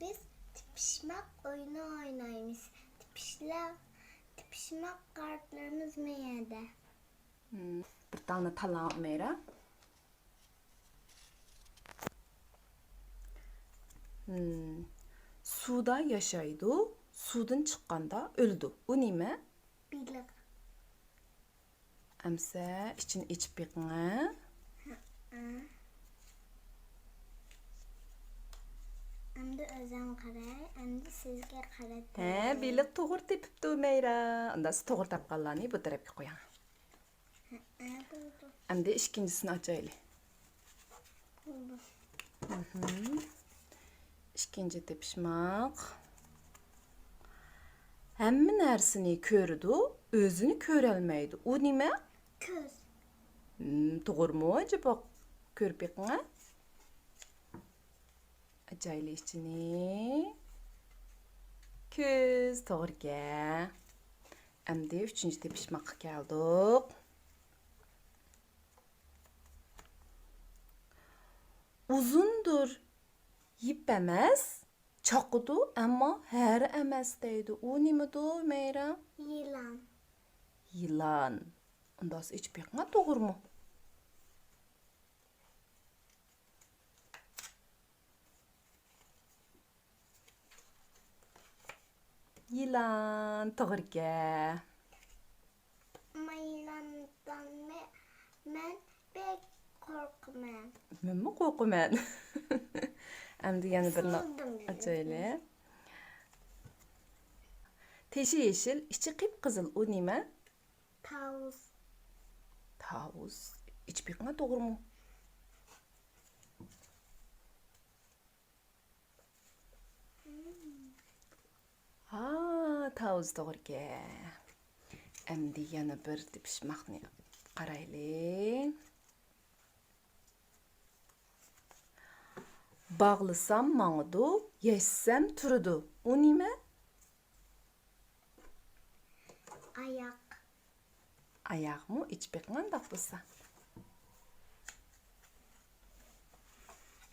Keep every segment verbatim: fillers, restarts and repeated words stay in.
بىز تېپىشماق ئويۇنى ئوينايمىز. تېپىشلار، تېپىشماق كارتىلىرىمىز مۇ يەردە. مم، بىر تانە تاللاڭ، ئۈمەيرا. مم، سۇدا ياشايدۇ، سۇدىن چىققاندا ئۆلىدۇ. ئۇ نېمە؟ بېلىق. ئەمسە ئىچىنى ئېچىپ بېقىڭە. ھەئە. ئەمدى ئۆزۈم قاراي، ئەمدى سىزگە قارىتاي. ھە، بېلىق توغرا تېپىپتۇ، مەيرا. ئۇندا سىز توغرا تاپقانلارنى بۇ تەرەپكە قويۇڭ. ھەئە، بولدى. ئەمدى ئىككىنچىسىنى ئاچايلى. بولدى. مھم. ئىككىنچى تېپىشماق. ھەممە نەرسىنى كۆرىدۇ، ئۆزىنى كۆرەلمەيدۇ. ئۇ نېمە؟ كۆز. مم، توغرىمۇ ئەجەبا؟ كۆرۈپ بېقىڭە. ئاچايلى ئىچىنى. كۆز، توغرىكەن. ئەمدى ئۈچىنچى تېپىشماققا كەلدۇق. ئۇزۇندۇر، يىپ ئەمەس، چاقىدۇ، ئەمما ھەر ئەمەس دەيدۇ. ئۇ نېمىدۇ، مەيرا؟ يىلان. يىلان. ئۇنداق ئېچىپ بېقىڭا، توغرىمۇ؟ يىلان، توغرىكەن. ئەمما يىلاندىن مە-، مەن بەك قورقىمەن. مەنمۇ قورقىمەن. ئەمدى يەنە بىرنى ئاچايلى. تېشى يېشىل، ئىچى قىپقىزىل، ئۇ نېمە؟ تاۋۇز. تاۋۇز. ئېچىپ بېقىڭا، توغرىمۇ؟ ھا، تاۋۇز توغرىكەن. ئەمدى يەنە بىر تېپىشماقنى قارايلى. باغلىسام ماڭىدۇ، يەشسەم تۇرىدۇ. ئۇ نېمە؟ ئاياق. ئاياغمۇ؟ ئېچىپ بېقىڭ ئانداق بولسا.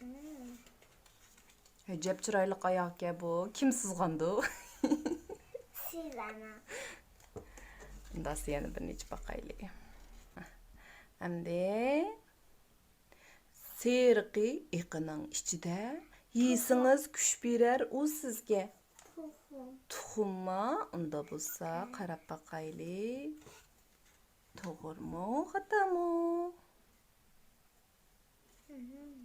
مم. ئەجەب چىرايلىق ئاياغكەن بۇ. كىم سىزغاندۇ؟ سىز ئانا. ئۇنداقسا يەنە بىرنى ئېچىپ باقايلى. ئەمدى سېرىقى ئېقىنىڭ ئىچىدە، يېسىڭىز كۈچ بېرەر ئۇ سىزگە. تۇخۇم. تۇخۇمما؟ ئۇندا بولسا قاراپ باقايلى. توغرىمۇ، خاتامۇ؟ مم.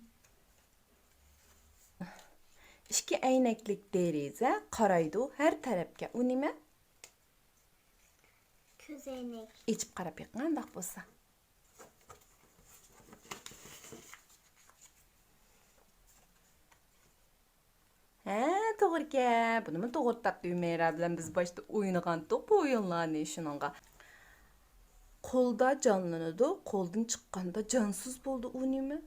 ئىككى ئەينەكلىك دېرىزە قارايدۇ ھەر تەرەپكە. ئۇ نېمە؟ كۆزەينەك. ئېچىپ قاراپ بېقىڭ ئانداق بولسا. ھە، توغرىكەن. بۇنىمۇ توغرا تاپتى. ئۈمەيرا بىلەن بىز باشتا ئوينىغانتۇق بۇ ئويۇنلارنى شۇنىڭغا. قولدا جانلىنىدۇ، قولدىن چىققاندا جانسىز بولىدۇ. ئۇ نېمە؟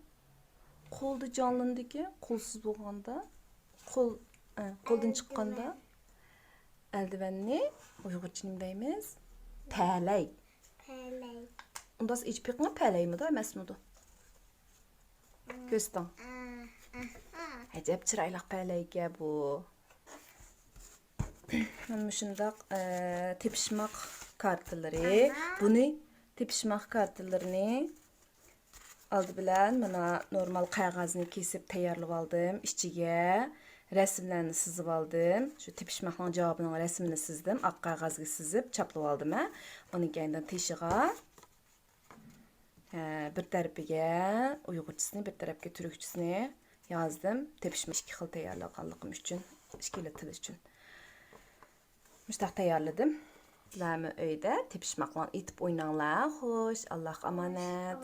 قولدا جانلىنىدىكەن، قولسىز بولغاندا، قول، ئە، قولدىن چىققاندا ئەلدىۋەن. ئەلدىۋەننى ئۇيغۇرچە نېمە دەيمىز؟ پەلەي. پەلەي. ئۇنداق ئېچىپ بېقىڭ، پەلەيمىدۇ، ئەمەسمىدۇ؟ مم. كۆرسىتىڭ. ئە، ئەھە. ئەجەب چىرايلىق پەلەيكەن بۇ. مانا مۇشۇنداق، ئە، تېپىشماق كارتىلىرى. ئەھە. بۇنى تېپىشماق كارتىلىرىنى ئالدى بىلەن مانا نورمال قەغەزنى كېسىپ تەييارلىۋالدىم. ئىچىگە رەسىملەرنى سىزىۋالدىم. شۇ تېپىشماقنىڭ جاۋابىنىڭ رەسىمىنى سىزدىم. ئاق قەغەزگە سىزىپ چاپلىۋالدىم ھە. ئۇنىڭ كەينىدىن تېشىغا، ھە، بىر تەرىپىگە ئۇيغۇرچىسىنى، بىر تەرەپكە تۈركچىسىنى يازدىم. تېپىشماق ئىككى خىل تەييارلىغانلىقىم ئۈچۈن، ئىككىلا تىل ئۈچۈن. مۇشۇنداق تەييارلىدىم. سىلەرمۇ ئۆيدە تېپىشماقلارنى ئېتىپ ئويناڭلار. خوش، ئاللاھقا ئامانەت.